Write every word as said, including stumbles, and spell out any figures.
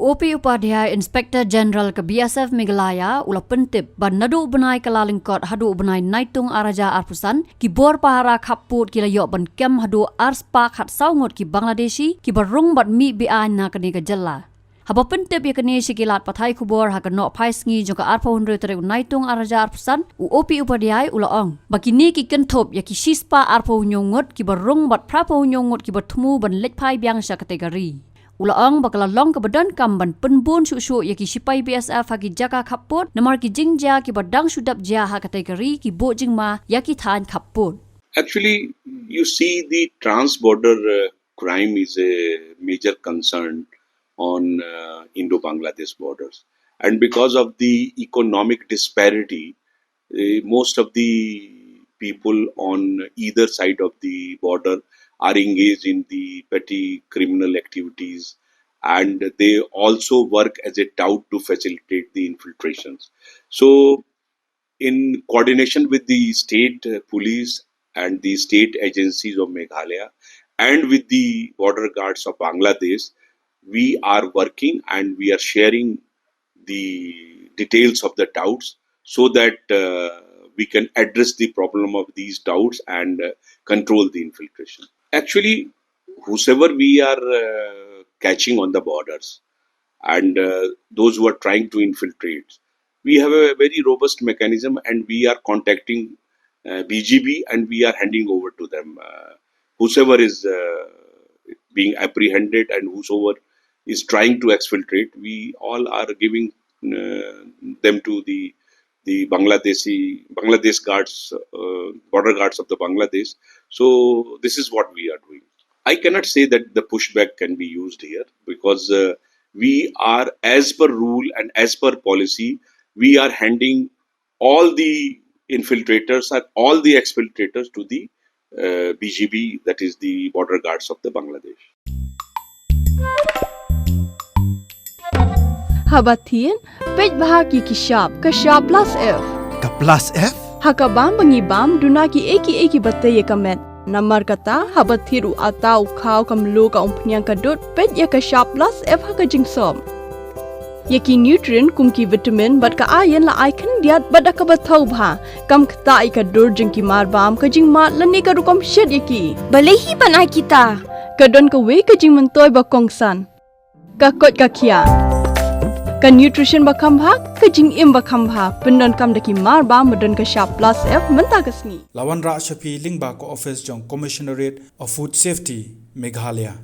O P Upadhyay, Inspector General ka B S F Meghalaya, u la pyntip ba naduh u bnai Kyllalyngkot haduh u bnai Naitung ar hajar arphew san, ki bor pahara khappud ki la ïoh ban kem haduh arspah khatsaw ngut ki Bangladeshi kiba rung bad mih be-aiñ na kane ka jylla. Haba pyntip ïa kane sha ki lad pathai khubor ha ka nohphaisngi jong ka arphew hynriew tarik u Naitung ar hajar arphew san, u O P Upadhyay u la ong ba kine ki kynthup ïa ki shispah arphew hynñiew ngut kiba rung bad phraphew hynñiew ngut kiba thmu ban leit phai biang sha katei ka ri. U la ong ba ka la long kaba donkam ban pynbun shuh shuh ïa ki shipai B S F ha ki jaka khappud, namar ki jingjia kiba dang shu dep jia ha katei ka ri ki buh jingma ïa ki thaiñ khappud. Actually, you see, the trans-border uh, crime is a major concern on uh, Indo-Bangladesh borders. And because of the economic disparity, uh, most of the people on either side of the border are engaged in the petty criminal activities, and they also work as a tout to facilitate the infiltrations. So, in coordination with the state uh, police and the state agencies of Meghalaya and with the border guards of Bangladesh, we are working and we are sharing the details of the touts so that uh, we can address the problem of these touts and uh, control the infiltration. Actually, whosoever we are uh, catching on the borders and uh, those who are trying to infiltrate, we have a very robust mechanism and we are contacting uh, B G B and we are handing over to them. Uh, whosoever is uh, being apprehended and whosoever is trying to exfiltrate, we all are giving uh, them to the the Bangladeshi Bangladesh guards, uh, border guards of the Bangladesh. So this is what we are doing. I cannot say that the pushback can be used here because uh, we are, as per rule and as per policy, we are handing all the infiltrators and all the exfiltrators to the uh, B G B, that is the border guards of the Bangladesh. Haba thied, peit bha ki ki shap, ka shap plus F. Ka plus F? Ha ka bam ba ngi bam, duna ki ei ki ei kiba tei ïa ka met. Namar kata, haba thied u atta u khaw ka mluh ka umphniang ka dud, peit ïa ka shap plus F ha ka jingsop. Ïa ki nutrient kum ki vitamin bad ka iron la ai khyndiat bad da kaba thaw bha. Kam ktah ïa ka dur jong ki marbam, ka jingmad lane ka rukom shet ïa ki. Balei hi ban ai kita? Ka don kawei ka jingmyntoi ba kongsan. Ka koit ka khiah. Ka nutrition ba kham bha, ka jingim ba kham bha. Pyndonkam da ki marbam ba don ka shap plus F mynta ka sngi. La wanrah sha phi lyngba ka office jong Commissionerate of Food Safety, Meghalaya.